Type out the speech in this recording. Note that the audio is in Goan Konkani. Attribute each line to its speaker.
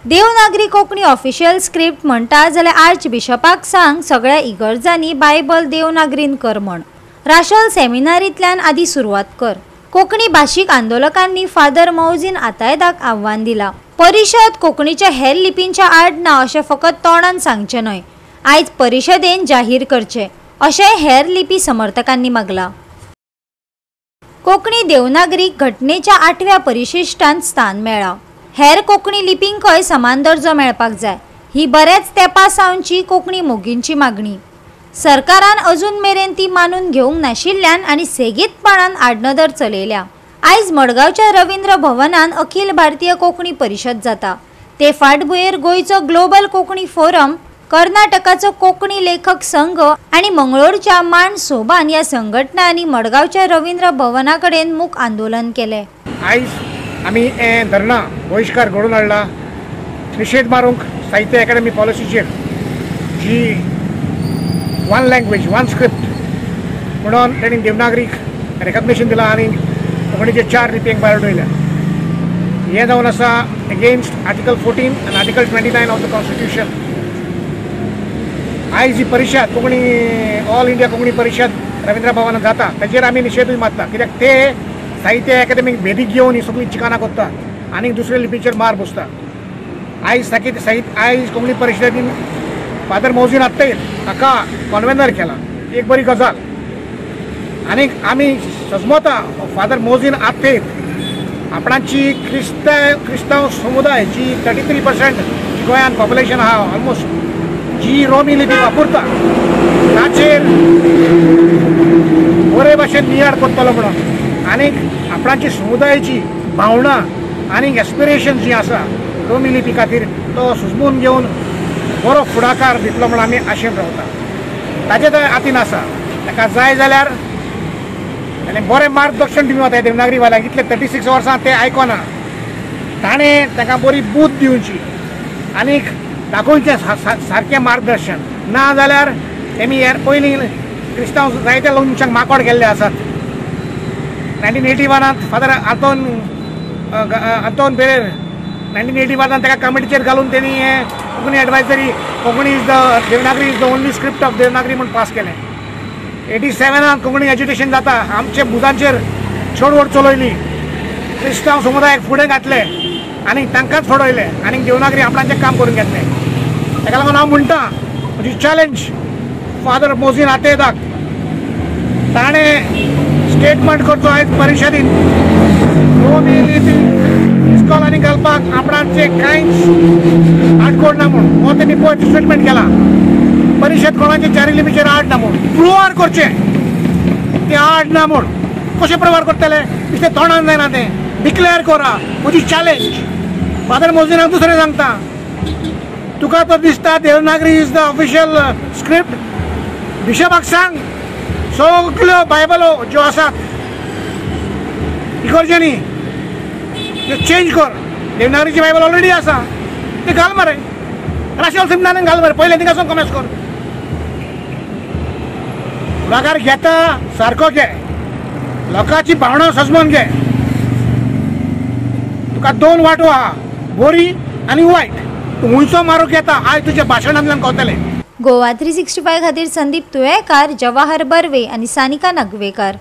Speaker 1: देवनागरी कोंकणी ऑफिशियल स्क्रिप्ट म्हणटा जाल्यार आर्च बिशपाक सांग सगळ्या इगर्जांनी बायबल देवनागरीन कर म्हण। राशल सेमिनारींतल्यान आदी सुरवात कर। कोंकणी भाशीक आंदोलकांनी फादर मौजीन आतायदाक आव्हान दिला। परिशद कोंकणीच्या हेर लिपींच्या आड ना अशें फकत तोंडान सांगचें न्हय, आयज परिशदेन जाहीर करचें अशें हेर लिपी समर्थकांनी मागला। कोंकणी देवनागरीक घटनेच्या 8व्या परिशिष्टांत स्थान मेळ्ळां। हेर कोंकणी लिपींकय समान दर्जो मेळपाक जाय ही बऱ्याच तेंपा सावनची कोंकणी मोगींची मागणी। सरकारान अजून मेरेन ती मानून घेवंक नाशिल्ल्यान आनी सेगीतपणान आडनदर चलयल्या। आयज मडगांवच्या रवींद्र भवनान अखिल भारतीय कोंकणी परिशद जाता। ते फाटभुंयेर गोंयचो ग्लोबल कोंकणी फोरम, कर्नाटकाचो कोंकणी लेखक संघ आनी मंगळूरच्या मान सोबान ह्या संघटनांनी मडगांवच्या रवींद्र भवना कडेन मूक आंदोलन केलें।
Speaker 2: आयज आमी हें धरणां बहिश्कार घडोवन हाडला निशेध मारूंक साहित्य अकादमी पॉलिसीचेर, जी वन लँग्वेज वन स्क्रिप्ट म्हणून तेणी देवनागरीक रेकग्नेशन दिलां आनी कोंकणीचे 4 लिपयेंक भायर उडयल्या। हें जावन आसा अगेन्स्ट आर्टिकल 14 आनी आर्टिकल 29 ऑफ the constitution. आयज ही परिशद कोंकणी ऑल इंडिया कोंकणी परिशद रवींद्र भवनात जाता ताचेर आमी निशेधूय मारता, कित्याक ते साहित्य अकादमीक भेदीक घेवन ही सगळीं चिकानां करता आनी दुसऱ्या लिपीचेर मार बसता। आयज आयज कोंकणी परिशदेन फादर मौजीन आत्तैर हाका कॉन्वेनर केला, एक बरी गजाल। आनीक आमी सजमता फादर मौजीन आत्तैर आपणाची क्रिस्तांव समुदाय जी 33% गोंयांत पॉप्युलेशन आहा ऑलमोस्ट, जी रोमी लिपी वापरता ताचेर बरे भाशेन नियाळ करतलो म्हणून आनीक आपणाची समुदायाची भावना आनी एस्पिरेशन जी आसा रोमी लिपी खातीर तो सुजमून घेवन बरो फुडाकार दितलो म्हणून आमी आशेन रावता। ताजे तो हातीन आसा, ताका जाय जाल्यार आनी बरें मार्गदर्शन दिवन वता देवनागरी वाल्यांक। इतले 36 वर्सां ते आयकना, ताणें ताका बरी बूद दिवची आनीक दाखोवचें सारकें मार्गदर्शन। ना जाल्यार तेमी हे पयलीं क्रिस्तांव जायत्या मनशांक माकोड केल्ले आसात। 1981 फादर आंतोन पेरेर 1981 ताका कमिटीचेर घालून तेणी हें Konkani advisory Konkani is the Devanagari is the only script of Devanagari म्हूण पास केलें। 87 कोंकणी एज्युकेशन जाता, आमचे भुजांचेर चळवळ चलयली, क्रिस्तांव समुदायाक फुडें घातले आनी तांकांच फडयले आनी देवनागरी आपणाचें काम करून घेतलें। ताका लागून हांव म्हणटा म्हजी चॅलेंज फादर मौजीन आतेदाक, ताणें स्टेटमेंट करचो आयज परिशदेन रोमी लिपी इस्कॉलांनी घालपाक आपणाचे कांयच आडकोळ ना म्हूण हो तेणी पळय स्टेटमेंट केला। परिशद कोणाचे 4 लिपीचेर आड ना म्हूण प्रुवार करचें, ते आड ना म्हूण कशें प्रुवार करतले? इतलें तोंडान जायना तें डिक्लेअर करा। म्हजी चॅलेंज फादर मौजीनाक दुसरें सांगता, तुका तर दिसता Devanagari is the official script, बिशपाक सांग सगल्यो बायबलो ज्यो आसात इगर्जांनी त्यो चेंज कर, देवनागरीची बायबल ऑलरेडी आसा ती घाल मरे, राशल सिमनान घाल मरे, पयलें थिंगासून कॉमेस कर। फुडाकार घेता सारको घे, लोकांची भावना सजमोन घे। तुका 2 वाटो आहा, बरी आनी वायट, तूं खंयचो मारूंक घेता आयज तुज्या भाशणांतल्यान कळटलें।
Speaker 1: गोवा 365 खातीर संदीप तुयेकार, जवाहर बर्वे आनी सानिका नागवेकार।